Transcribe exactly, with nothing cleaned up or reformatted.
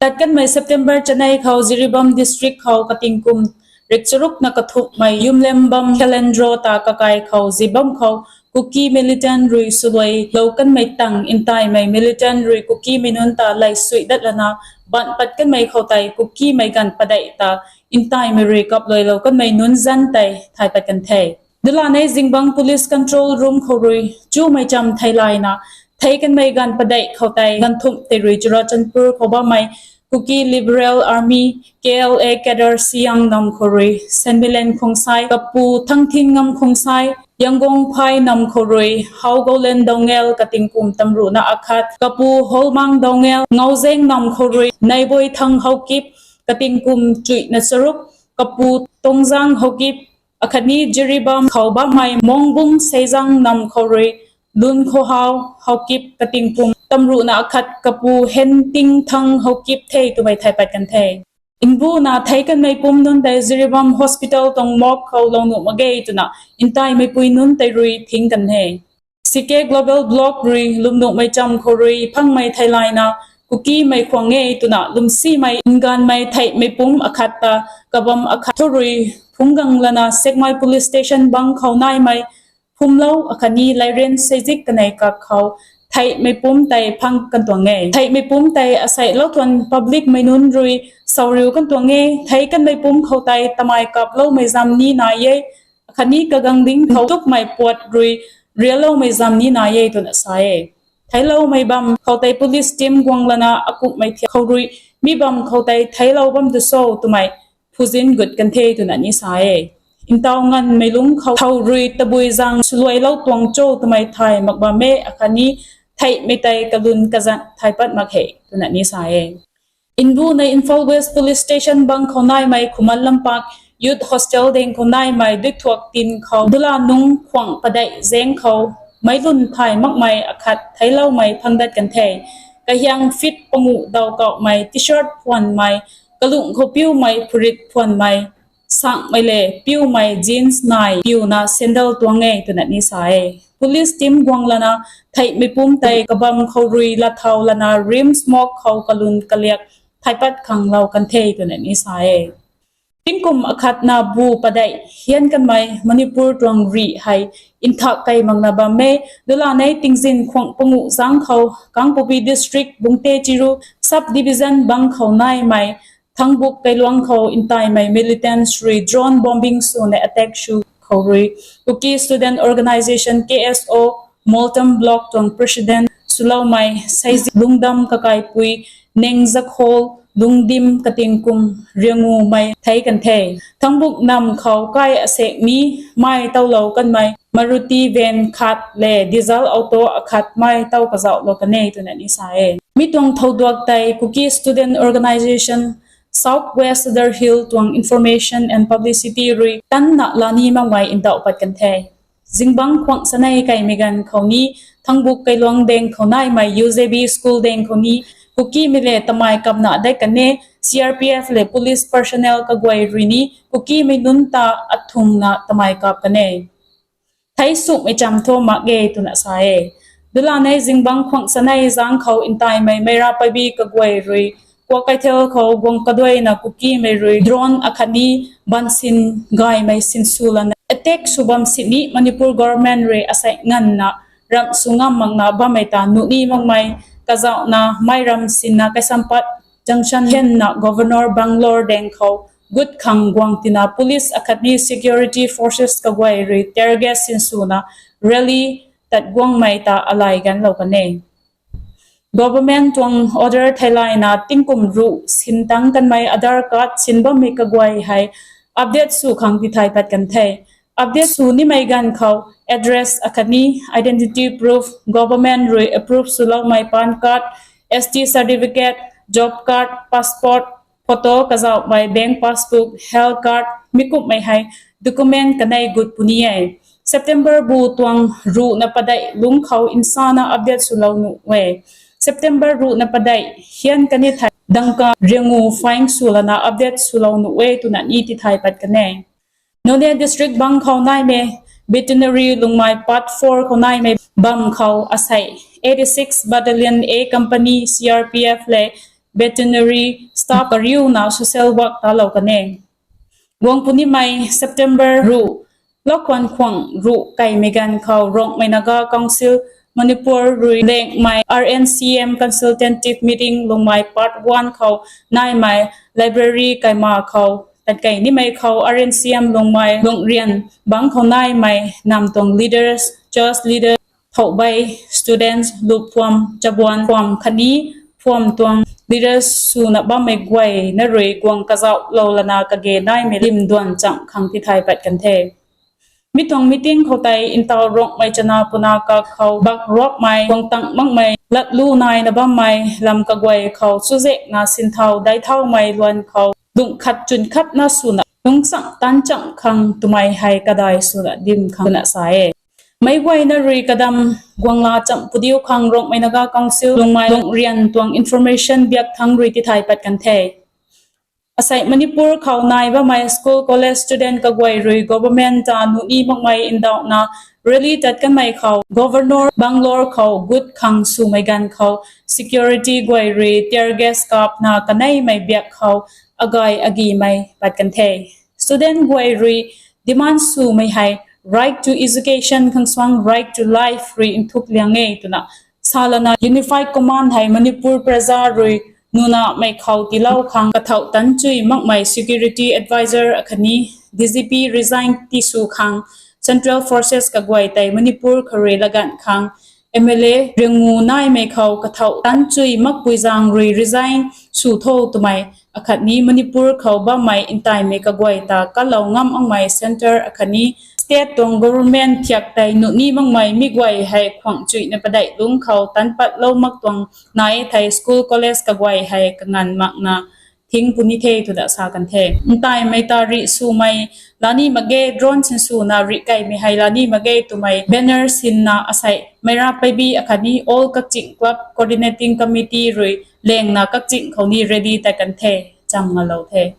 Tat kanmei September chanei khou Jiribam district khou katingkum rikcharukna kathumhmei Yumlembam Khelendro ta kakai khou zibam khou Kuki militant rui swluailou kanmei tang ntaimei militant rui Kukimei nunc ta lay suih dat lana ban pat kanmei khou tei Kukimei ganv padeih ta ntaimei rui kapluailou kanmei nunc zanc tei thay pat kan the. Dulanei zingbangc police control room khou rui chumei cham theilayna thei kanmei ganv padeih khou tei ganvthumh tei rui Churachandpur khou bammei Kuki Liberal Army, K L A cadre Siang nam khou rui Senmilen Khongsai, kapu Thangthin Ngam Khongsai, Yangon Phai nam khou rui Haogoulen Doungel katingkum tamruhna akhat, kapu Holmang Doungel, Ngaozeng nam khou rui Neiboi Thang Haokip katingkum chuihna charuk, kapu Tongzang Haokip, akhatni Jiribam khou bammei Mongbung Seizang nam khou rui Lun Khohao Haokip katingkum tamruhna akhat, kapu Henting Thang Haokip the twmei thay pat kan the. Mbuna thei kanmei pumc nunc tei Jiribam Hospital tuang morgue khou lou nuh mak ge twna ntaimeipui nunc tei rui thing kan the. C K Global Blog rui lwmnuhmei cham khou rui phangmei theilayna Kukimei khwang e twna lwmsimei nganvmei theihmei pumc akhat ta kabam akhat thu rui phungc gang lana Sekmai Police Station bang khou naimei phumlou akhatni Lairen Seizik kanei kak khou theihmei pumc tei phang kan tuang e. Theihmei pumc tei asei lou thuan publicmei nunc rui sauriu kan tuang e. Thei kanmei pumc khou tei tamei kaploumei zam ni nai e, akhatni kagang ding khou tukmei puat rui rialoumei zam ni nai e twna sa e. Theicloumei bam khou tei police team guang lana akumhmei thiak khou rui mi bam khou tei theiclou bam tu cho twmei phuzin gut kan the twna ni sa e. Ntaw nganvmei lungc khou thow rui tabui zang swluailou tuang cho twmei thay mak bam e akhatni theihmei tei kalun kazanc thay pat mak he twna ni sa e. Mbuna Imphal West Police Station bang khou naimei Khuman Lampak Youth Hostel deng khou naimei duithuak tin khou dula nungc khwang padeih zaeng khou meic lun thay makmei akhat theicloumei phang dat kan the. Kahiang feet panguh daw kauhmei, T-shirt phuanmei, kalung khou piumei phurit phuanmei, sanghmei le piumei jeans nai piuna sandal tuang e twna ni sa e. Police team guang lana theihmei pumc tei kabam khou rui latthau lana RIMS morgue khou kalun kaliak thaypat khanglou kan the twna ni sa e. Tingkum akhatna bu padeih hian kanmei Manipur tuang rih hei nthak kei makna bam e. Dulanei tingzin khwang panguh zang khou Kangpokpi District Bungte Chiru Sub Division bang khou naimei Thangbuk kailuang khou ntaimei militants rui drone bombing swna attack sw khou rui Kuki Student Organisation, K S O, Moltam Block tuang President swloumei Seizi Lungdam, kakaipui Nengzakhol Lungdim, katingkum riangumei thei kan the. Thangbuk nam khou kai asek ni mei towlou kanmei Maruti van khat le diesel auto akhat mei tow kazauhlou kan e twna ni sa e. Mi tuang thouduak tei Kuki Student Organisation South West Sadar Hill tuang Information and Publicity rui tanna lani makmei ndauh pat kan the. Zingbangc khwang sanei kaimei ganv khou ni Thangbuk kailuang deng khou naimei U J B school deng khou ni Kukimei le tamei kapna dei kan e, C R P F le police personnel kaguay rui ni Kukimei nunc ta athungna tamei kap kan e. Thei sumei cham thu mak e twna sa e. Dulanei zingbangc khwang sanei zang khou ntaimei Meira Paibi kaguay rui Kuak Keithel khou guang kaduaina Kukimei rui drone akhatni bansin gaymei sinsw lana attack sw bam sini Manipur government rui asei nganvna ramh sw ngam makna bammei ta nuh ni makmei kazauhna mei ram sinna Kaisampat Junction henna Governor Bangalore deng khou gut khang guang tina police akhatni security forces kaguay rui tear gas sinswna rally tat guangmei ta alay ganlou kan e. Government tuang order theilayna tingkum ruh sin tang kanmei Aadhaar card sin bammei kaguay hei update sw khang tithai pat kan the. Update sw nimei ganv khou address akhatni identity proof, government rui approve swloumei PAN card, S T certificate, job card, passport, photo kazauhmei bank passbook, health card, mi kumhmei hei document kanei gut puni e. September bu tuang ruhna padeih lungc khou nsana update swlou nuh e. September ruhna padeih hian kani thei dangka riangu fine sw lana update swlou nuh e twna ni tithai pat kan e. Nolia District bang khou naimei Veterinary Lungmei Part four khou naimei bam khou asei eighty-six Battalion A Company, C R P F le veterinary staff kariuna social work talou kan e. Guang punimei September ruh, Lokwan khwang ruh kaimei ganv khou Rongmei Naga Council Manipur rui lengmei R N C M consultative meeting Lungmei part one khou naimei library kaima khou tatkei nimei khou R N C M Lungmei Lungrian bangc khou naimei nam tuang leaders, church leaders, thoubei students, luphuam, chabuan phuam khatni phuam tuang leaders swna bammei guay na rui guang kazauhlou lana kage naimei lim duan cham khang tithay pat kan the. Mi tuang meeting khou tei ntaw Rongmei chana puna kak khou bak ruapmei guang tang makmei latlu naina bammei lam kaguay khou chuzekna sinthau daihthaumei luan khou lungh khat chun khatna swna lungcham tanchamh khang twmei hei kadai swna dim khang twna sa e. Meic guayna rui kadam guangla cham pudiu khang Rongmei Naga Council Lungmei Lungrian tuang information biak thangc rui tithay pat kan the. Asei Manipur khou nai bammei school, college student kaguay rui government ta nuhni makmei ndauhna rally tat kanmei khou Governor Bangalore khou gut khang swmei ganv khou security guay rui tear gas kapna kaneimei biak khou agay agimei pat kan the. Student guay rui demand swmei hei right to education khang suang right to life rui nthuk liang e twna salana Unified Command hei Manipur praja rui nunamei khou tiilou khang kathauh tanchui makmei security advisor akhatni D G P resign tisw khang central forces kaguay tei Manipur khou rui laganv khang M L A riangu naimei khou kathauh tanchui makpui zaeng rui resign sw tho twmei akhatni Manipur khou bammei ntaimei kaguay ta kalou ngam makmei centre akhatni state tuang government thiak tei nuhni makmei mi guay hei khwang chuihna padeih lungc khou tan patlou mak tuang nai thei school, college kaguay hei kanganv makna thing puni the twna sa kan the. Ntaimei ta rih swmei lani mak ge, drone sinswna rih kaimei hei lani mak ge twmei banner sinna asei Meira Paibi akhatni All Kakching Club Coordinating Committee rui lengna Kakching khou ni rally tat kan the. Cham ngalou the.